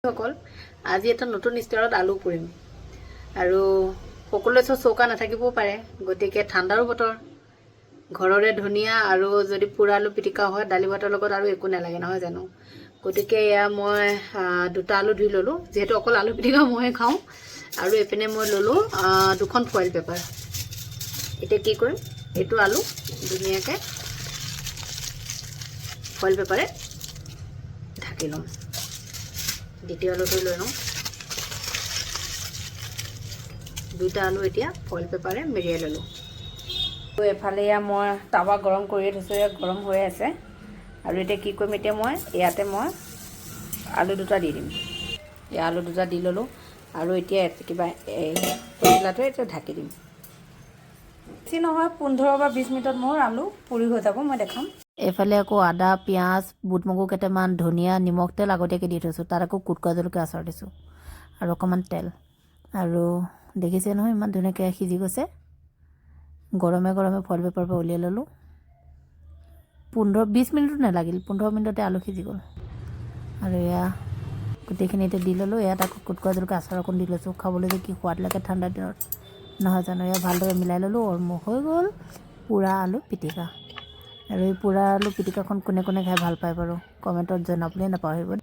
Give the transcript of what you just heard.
সকল, আজি এটা নতুন ষ্টাইলত আলু পুৰিম। আৰু সকলোৰে ওচৰত চৌকা নাথাকিবও পাৰে, গতিকে ঠাণ্ডাৰো বতৰ, ঘৰৰে ধনিয়া আৰু যদি পোৰা আলু পিটিকা হয় দালি ভাতৰ লগত, আৰু একো নালাগে, নহয় জানো? গতিকে এয়া মই দুটা আলু ধুই ল'লোঁ, যিহেতু অকল আলু পিটিকা ময়ে খাওঁ। আৰু এইপিনে মই ল'লোঁ দুখন ফইল পেপাৰ। এতিয়া কি কৰিম? এইটো আলু ধুনীয়াকৈ ফইল পেপাৰে ঢাকি ল'ম। দ্বিতীয় আলুটো লৈ লওঁ। দুইটা আলু এতিয়া ফইল পেপাৰে মেৰিয়াই ল'লোঁ। এফালে এয়া মই টাৱা গৰম কৰিয়ে থৈছোঁ, এয়া গৰম হৈ আছে। আৰু এতিয়া কি কৰিম? এতিয়া মই ইয়াতে মই আলু দুটা দি দিম। এয়া আলু দুটা দি ল'লোঁ আৰু এতিয়া কিবা এই পতিলাটোৱে এতিয়া ঢাকি দিম। বেছি নহয়, 15 বা 20 মিনিটত মোৰ আলু পুৰি হৈ যাব, মই দেখাম। এইফালে আকৌ আদা, পিঁয়াজ, বুট মগু কেইটামান, ধনিয়া, নিমখ, তেল আগতীয়াকৈ দি থৈছোঁ। তাত আকৌ কুট জলকীয়া আচাৰ দিছোঁ আৰু অকণমান তেল। আৰু দেখিছে নহয়, ইমান ধুনীয়াকৈ সিজি গৈছে। গৰমে গৰমে ফইল পেপাৰৰ পৰা উলিয়াই ল'লোঁ। 15-20 মিনিটো নালাগিল, 15 মিনিটতে আলু সিজি গ'ল। আৰু এয়া গোটেইখিনি এতিয়া দি ল'লোঁ। ইয়াত আকৌ কুট জলকীয়া আচাৰ অকণ দি লৈছোঁ। খাবলৈ যে কি সোৱাদ লাগে ঠাণ্ডা দিনত, নহয় জানো? এয়া ভালদৰে মিলাই ল'লোঁ আৰু মোৰ হৈ গ'ল পোৰা আলু পিটিকা। আৰু এই পোৰা আলু পিটিকাখন কোনে কোনে খাই ভাল পায় বাৰু, কমেণ্টত জনাবলৈ নাপাহৰিব দেই।